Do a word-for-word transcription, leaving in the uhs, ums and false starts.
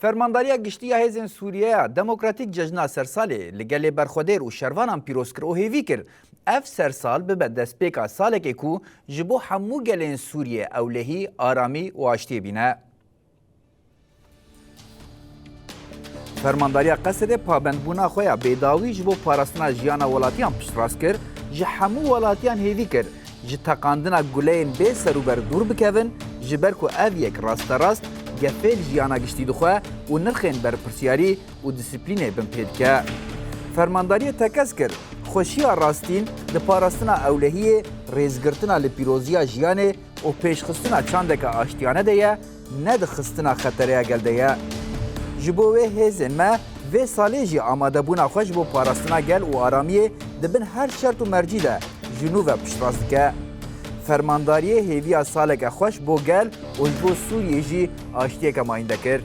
Fermandariya Giştî ya Hêzên Sûriyeya Demokratîk cejna sersalê li gelê berxwedêr û şervanan pîroz kir û hêvî kir, ev sersal bibe destpêka salekê ku ji bo hemû gelên Sûriyê ewlehî, aramî û aştiyê bîne. Fermandariya Qesedê pabendbûna xwe ya bêdawî ji bo parastina jiyana welatiyan piştrast kir, ji hemû welatiyan hêvî kir, ji teqandina guleyên bê serûber dûr bikevin, ji ber ku ev yek rasterast gefê li jiyana giştî dixwe û nirxên berpirsiyarî û disiplînê bin pê dike. Fermandariyê tekez kir, xweşiya rastîn di parastina ewlehiyê, rêzgirtina li pîroziya jiyanê û pêşxistina çandeke aştiyane de ye, ne di xistina xetereya gel de ye. Ji bo wê hêzên me vê salê jî amadebûna xwe ji bo parastina gel û aramiyê di bin her şert û mercî de ji nû ve piştrast dike. Fermandariyê hêviya saleke xweş bo gel û ji bo Sûriyê jî aştiyeke mayînde kir.